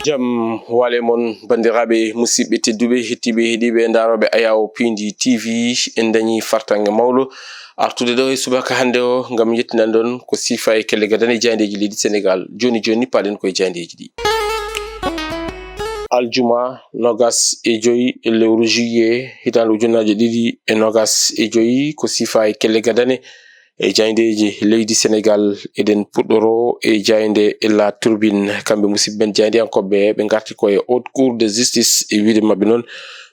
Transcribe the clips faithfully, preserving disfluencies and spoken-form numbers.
Jam waale mon, banndiraaɓe musidɓe tedduɓe, heɗtiiɓe, heɗiiɓe, ndaarooɓe Ayaawo Piindi T V. En dañii fartaŋŋe mawɗo artude ɗo e subaka hannde o ngam yettinande on ko siifa e kelle gadane e jaayndeeji leydi Senegaal. Jooni jooni, paaɗen ko e jaayndeeji ɗi. Aljuma noogas e joy lewru juillet hitaande ujunnaaje ɗiɗi e noogas e joy, ko siifa e kelle gadane e jaayndeeji leydi Senegaal. Eɗen puɗɗoroo e jaaynde La Tribune. Kamɓe musidɓe men jaayndiyankooɓe ɓe ngarti ko e Haute Cour de Justice. E wiyde maɓɓe noon,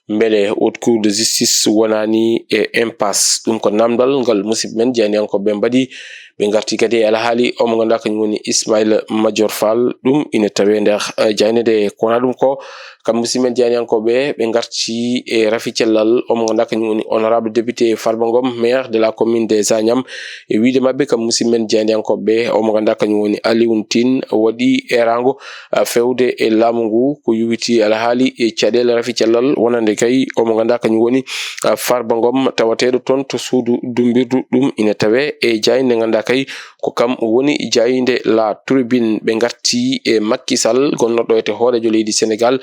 mbele Haute Cour de Justice wonaani e impasse? Ɗum ko naamndal ngal musidɓe men jaayndiyankooɓe mbaɗi. Ɓe ngarti kadi e alhaali o mo ngannduɗaa kañum woni Ismaïla Madior Fall. Ɗum ina tawee nder, eh, jaaynde nde. Ko wonaa ɗum ko, kamɓe musidɓe men jaayndiyankooɓe ɓe ngarti e rafi cellal o mo ngannduɗaa kañum woni honorable député Farba Ngom, maire de la commune des Agnam. E wiyde maɓɓe, kamɓe musidɓe men jaayndiyankooɓe, o mo ngannduɗaa kañum woni Alioune Tine, waɗi eeraango, ah, feewde e laamu ngu ko yowiti alhaali e caɗeele rafi cellal, wonande kay o mo ngannduɗaa kañum woni, ah, Farba Ngom, tawateeɗo toon to suudu dummbirdu. Ɗum ina tawee e jaaynde nde ngannduɗaa kay ko kam woni jaaynde La Tribune. Ɓe ngarti e Macky Sall, gonnoɗo e hooreejo leydi Senegaal.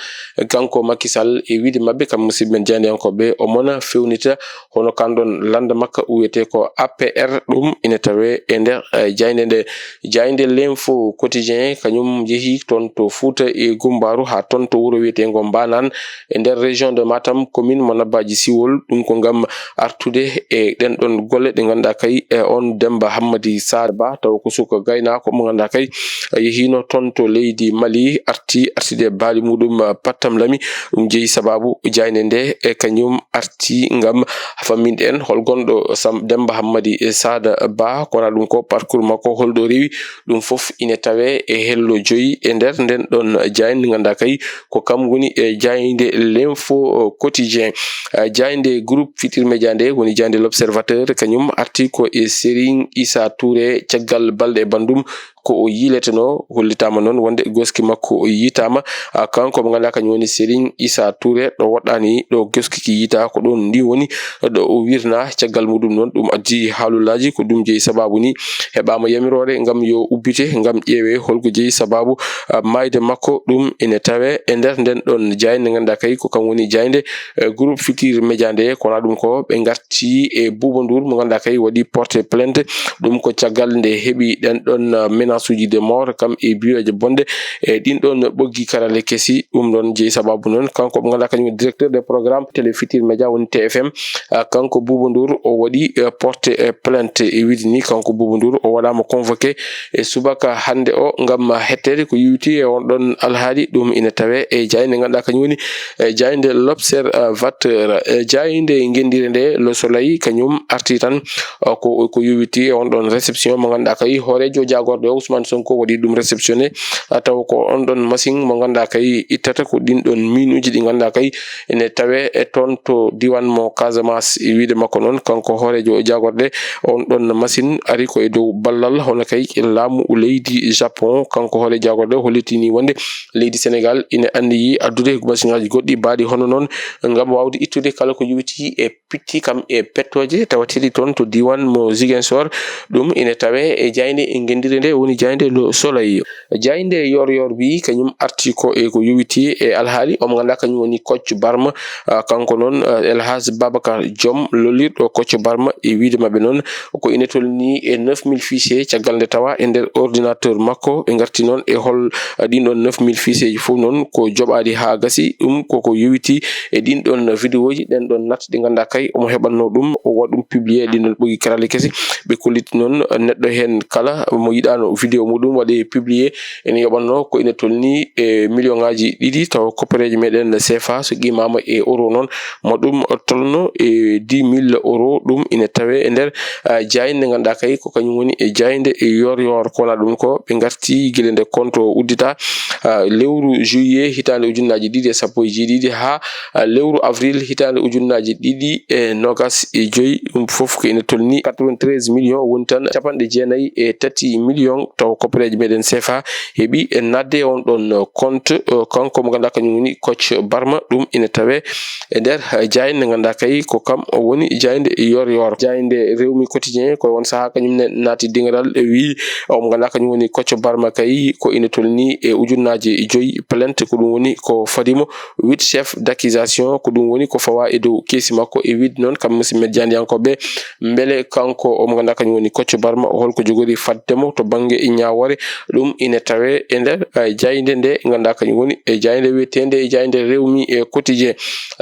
Kanko Macky Sall, e wiyde maɓɓe, kamɓe musidɓe men jaayndiyankooɓe, o mona fewnita hono kanɗon lannda makka wiyetee ko A P R. Ɗum ina tawee e nder, eh, jaaynde nde. Jaaynde L'Info Quotidien, kañum yehi toon to Fuuta e Gummbaaru, haa toon to wuro wiyeteengo Mbaanaan, e nder région de Matam, commune mo Nabbaaji Siwol. Ɗum ko ngam artude e ɗeen ɗoon golle ɗe ngannduɗaa kay, e oon Demmba Hammadi Saar Ba, tawa ko suka gaynaako mo ngannduɗaa kay, yehiino toon to leydi Mali, arti, artide baali muɗum, eh, pattam lami. Ɗum jeyi sabaabu jaaynde nde, e kañum arti ngam famminde en hol gonɗo Sam-, Demmba Hammadi Saar Ba, ko wonaa ɗum ko parcours makko, hol ɗo rewi. Ɗum fof ina tawee e hello joyi e nder ndeen ɗoon jaaynde, ngannduɗaa kay ko kam woni e jaaynde L'Info Quotidien. Eh, jaaynde Groupe Futurs Médias nde woni jaaynde L'Observateur, kañum arti ko e Serigne Issa Touré, caggal balɗe e banndum ko o yiiletenoo. Hollitaama noon wonde goski makko o yiytaama. Ah, kanko mo ngannduɗaa kañum woni Serigne Issa Touré, ɗo woɗɗaani ɗo goski ki yiytaa, ko ɗoon ndi woni ɗo o wirnaa. Caggal muɗum noon, ɗum addi haalullaaji, ko ɗum jeyi sabaabu ni heɓaama yamiroore ngam yo ubbite, ngam ƴeewee hol ko jeyi sabaabu, ah, maayde makko. Ɗum ina tawee e nder ndeen ɗoon jaaynde, ngannduɗaa kay ko kam woni jaaynde, eh, Groupe Futurs Médias nde. Ko wonaa ɗum ko, ɓe ngarti e Bouba Ndour mo ngannduɗaa kay waɗi porte plainte. Ɗum ko caggal nde heɓi ɗeen ɗoon, ah, menace uji de mort, kam e biyeeje bonɗe e ɗiin ɗoon ɓoggi karale kesi. Ɗum ɗoon jeyi sabaabu noon kanko mo ngannduɗaa kañum directeur des programmes Télé Futurs Médias woni T F M. Ah, kanko Bouba Ndour o waɗi, eh, porte, eh, plainte. E wiyde ni, kanko Bouba Ndour o waɗaama convoqué e subaka hannde o ngam hetteede ko yowiti e oon ɗoon alhaali. Ɗum ina tawee e jaaynde ngannduɗaa kañum woni, eh, jaaynde L'Observateur. Eh, jaaynde ngenndire nde Le Soleil, kañum arti tan, eh, ko, ko yowiti e oon ɗoon réception mo ngannduɗaa kay hooreejo jaagorɗe o Ousmane Sonko waɗi ɗum réceptionné. Ah, tawa ko oon ɗoon machine mo ngannduɗaa kay ittata ko ɗiin ɗoon minuuji ɗi ngannduɗaa kay ene tawee e toon to diiwaan mo Casamance. E wiyde makko noon, kanko hooreejo jaagorɗe, oon ɗoon machine ari ko e dow ballal hono kay laamu leydi Japon. Kanko hooreejo jaagorɗe hollitini wonde leydi Senegaal ina anniyi addude machine ŋaaji goɗɗi baaɗi hono noon ngam waawde ittude kala ko yowiti e pitti kam e pettooje tawateeɗi toon to diiwaan mo Ziguinchor. Ɗum ina tawee e jaaynde e ngenndire nde woni jaaynde Le Soleil. Jaaynde Yoor Yoor bi kañum arti ko e ko yowiti e alhaali o mo ngannduɗaa kañum woni Kocc Barma. Ah, kanko noon, ah, El Hadj Babacar Diom, lollirɗo Kocc Barma, e wiyde maɓɓe noon ko ina tolnii e neuf mille fichier, caggal nde tawa e nder ordinateur makko. Ɓe ngarti noon e hol, ah, ɗiin ɗoon neuf mille fichier ji fof noon ko joɓaaɗi haa gasi. Ɗum koko yowiti e ɗiin ɗoon vidéo ji, ɗeen ɗoon nat ɗi ngannduɗaa kay omo heɓatnoo ɗum, o waɗa ɗum publié e ɗiin ɗoon ɓoggi karale kese. Ɓe kolliti noon neɗɗo heen kala mo yiɗaano vidéo muɗum waɗe publié, ene yoɓatnoo ko ina tolnii e million ŋaaji ɗiɗi, tawa koppereeje meɗen C F A so qiimaama e euro noon, mo ɗum tolno e dix mille euro. Ɗum ina tawee e nder, ah, jaaynde ngannduɗaa kay ko kañum woni e jaaynde e Yoor Yoor. Ko wonaa ɗum ko, ɓe ngarti gila nde compte o uddita, ah, lewru juillet hitaande ujunnaaji ɗiɗi e sappo e jeeɗiɗi haa, ah, lewru avril hitaande ujunnaaji ɗiɗi e noogas e joy. Ɗum fof ko ina tolni quatre-vingt-treize millions, woni tan capanɗe jeenayi e tati million taw koppereeji meɗen sefa heɓi e nadde on ɗon compte, eh, kanko mo ganduɗa kañum woni coach Barma. Ɗum ina tawe e nder, eh, jaaynde nde ganduɗa kay ko kam woni jaaynde yor yor. Jaaynde Rewmi Quotidien ko won saha kañum ne naati dingiral, e wi o mo ganduɗa kañum woni coach Barma kay ko ina tolni e ujunnaaji joyi plainte, ko ɗum woni ko fadimo huit chefs d'accusation, ko ɗum woni ko fawa e dow keesi makko. E wiide noon, kamɓe musidɓe men jaandiyankoɓe, mbele kanko o mo ganduɗa kañum woni coach Barma, holko jogori fadde mo to bangge ñaawoore? Ɗum ina tawe e nder, eh, jaaynde nde ganduɗa kañum woni e jaaynde wiyetende e jaaynde Rewmi e Quotidien.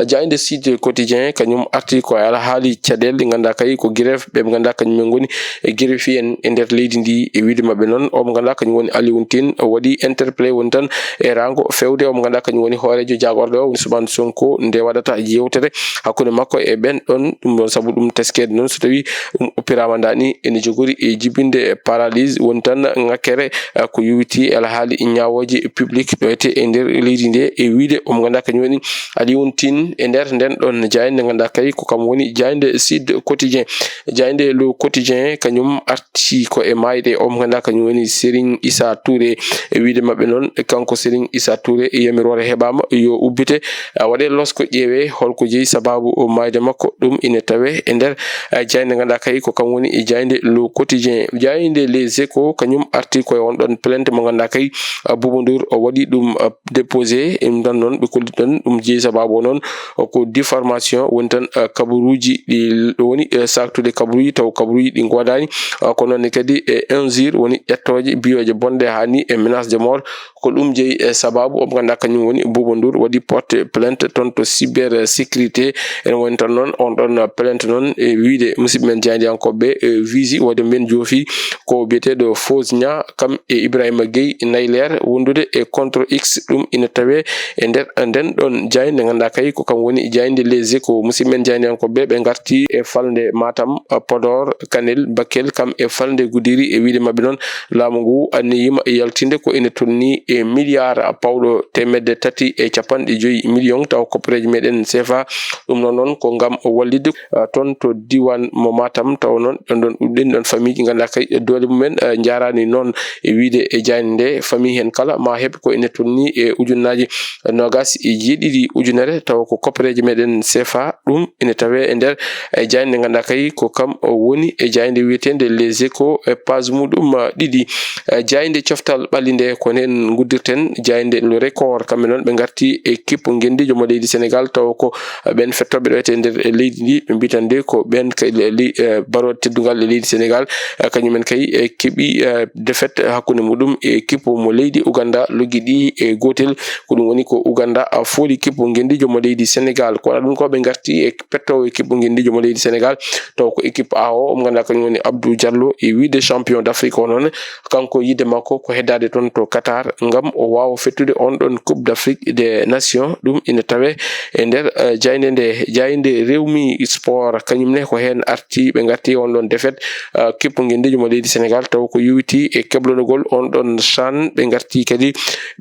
Jaaynde Sud Quotidien kañum arti ko e alhaali caɗeele ɗe ganduɗa kay ko grève ɓe ɓe ganduɗa kañum en ngoni e greffier en e nder leydi ndi. E wiide maɓɓe noon, o mo ganduɗa kañum woni Alioune Tine o waɗi interpellé woni tan e rango fewde o mo ganduɗa kañum woni hooreejo jagorɗo o woni Ousmane Sonko, nde waɗata yewtere hakkunde makko e ɓen ɗon. Ɗum ɗon sabu ɗum teskeede noon, so tawi ɗum oppirama nda ni, ene jogori e jibinde e paralyse woni tan ŋakkere, eh, ko yowiti e alhaali ñaawooje public ɗo ete e nder leydi nde. E wiide o mo ganduɗa kañum woni Alioune Tine e nder nden ɗon jaaynde nde ganduɗa kay ko kam woni jaaynde Sud Quotidien. Jaaynde Le Quotidien kañum arti ko e maayde o mo ganduɗa kañum woni Serigne Issa Touré. E wiide maɓɓe noon, kanko Serigne Issa Touré, yamiroore heɓama yo ubbite, a waɗe losko ƴeewe holko jeyi sababu o maayde makko. Ɗum ina tawe e nder, eh, jaaynde ganduɗa kay ko kam woni e jaaynde Le Quotidien. Jaaynde Les Échos kañum arti ko e on ɗon plainte mo ganduɗa kay, eh, Bouba Ndour o waɗi ɗum, eh, déposé. Ɗum tan noon ɓe kolli ɗon ɗum jeyi sababu o noon ko diffamation woni tan, eh, kabaruuji ɗi woni, eh, saktude kabaruuji taw kabaruuji ɗi ngoodani, eh, ko noon ne kadi e injure woni ƴettooje biyooje bonɗe haa ni e menace de mort. Ko ɗum jeyi e sababu o mo ganduɗa kañum woni Bouba Ndour waɗi porte plainte toon to cybersécurité. Ene woni tan noon on ɗon plainte noon e wiide musidɓe men jaandiyankoɓe, e wisi wode men joofi ko biyeteɗo Fauzi Niang kam e Ibrahima Gueye Nayler wondude e contre X. Ɗum ina tawe e nder nden ɗon jaaynde nde ganduɗa kay ko kam woni jaaynde Les Échos. Musidɓe men jaandiyankoɓe ɓe garti e falnde Matam, Podor, Kanel, Bakel kam e falnde Goudiri. E wiide maɓɓe noon laamu ngu anniyima e yaltinde ko ene tolni e milliard pawɗo teemedde tati e capanɗe joyi million taw koppereeji meɗen sefa. Ɗum noon noon ko ngam wallitde, ah, toon to diwan mo Matam taw noon ɗon ɗon ɗum ɗin ɗon famille ganduɗa kay doole mumen, ah, jarani noon. E wiide e jaaynde nde famille hen kala ma heɓ ko ene tolni e ujunnaaji nogas e jeeɗiɗi ujunere taw ko koppereeji meɗen sefa. Ɗum ene tawe e nder, eh, jaaynde nde ganduɗa kay ko kam woni e jaaynde wiyetende Les Échos e page muɗum, ah, ɗiɗi. Eh, jaaynde coftal ɓalli nde ko nen guddirten jaaynde Le Record, kamɓe noon ɓe garti e kippu ngendijo mo leydi Sénégal taw ko, eh, ɓen fettoɓe ɗo ete nder, eh, leydi ndi ɓe mbitan nde ko ɓen kay le-, le-, eh, baroɗe teddungal e leydi Sénégal, eh, kañumen kay, eh, keɓi, eh, défaite hakkunde muɗum e kippu mo leydi Uganda loggi ɗi e gotel. Ko ɗum woni ko Uganda, ah, fooli kippu ngendijo mo leydi Sénégal. Kono ɗum ko ɓe garti e pettowo e kippu ngendijo mo leydi Sénégal taw ko équipe A o, omo ganduɗa kañum woni Abdou Diallo e wiide champion d'Afrique o noon. Kanko yidde makko ko heddade toon to Qatar ngam o waawa fettude on ɗon Coupe d'Afrique des Nations. Ɗum ina tawe e nder, eh, jaaynde nde, jaaynde Rewmi Sport kañum ne ko heen arti ɓe garti on ɗon défaite, eh, kippu ngendijo mo leydi Sénégal taw ko yowiti e keblonogol on ɗon CHAN. Ɓe garti kadi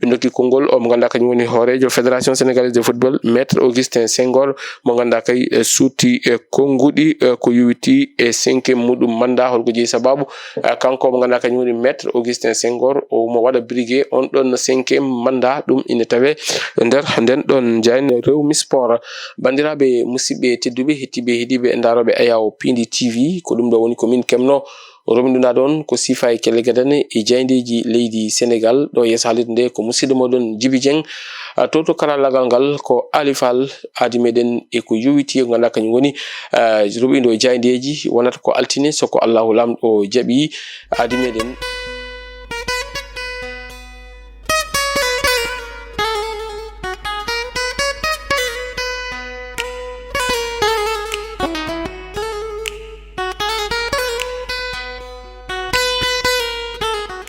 ɓe dokki konngol o mo ganduɗa kañum woni hooreejo Fédération Sénégalaise de Football, Maître Augustin Senghor, mo ganduɗa kay, eh, suuti, eh, konnguɗi, eh, ko yowiti e cinquième muɗum mandat. Holko jeyi sababu, eh, kanko mo ganduɗa kañum woni Maître Augustin Senghor, o mo waɗa briguer on ɗon cinquième mandat. Ɗum ina tawe nder nden ɗon jaaynde Rewmi Sport. Bandiraɓe musidɓe tedduɓe, hettiɓe heɗiɓe e ndaroɓe Ayaw Pindi T V, ko ɗum ɗo woni ko min kemno. Roɓinduɗa ɗon ko sifa e kelle gadane e jaayndeeji leydi Sénégal. Ɗo yeeso haalirde nde ko musidɗo moɗon Jibi Dieng. Ah, to, to karallagal ngal ko Ali Fall, aadi meɗen e ko yowiti, ko ganduɗa kañum woni, ah, roɓindo jaayndeeji, wonata ko altine, so ko Allahu Laamɗo jaɓi, aadi meɗen.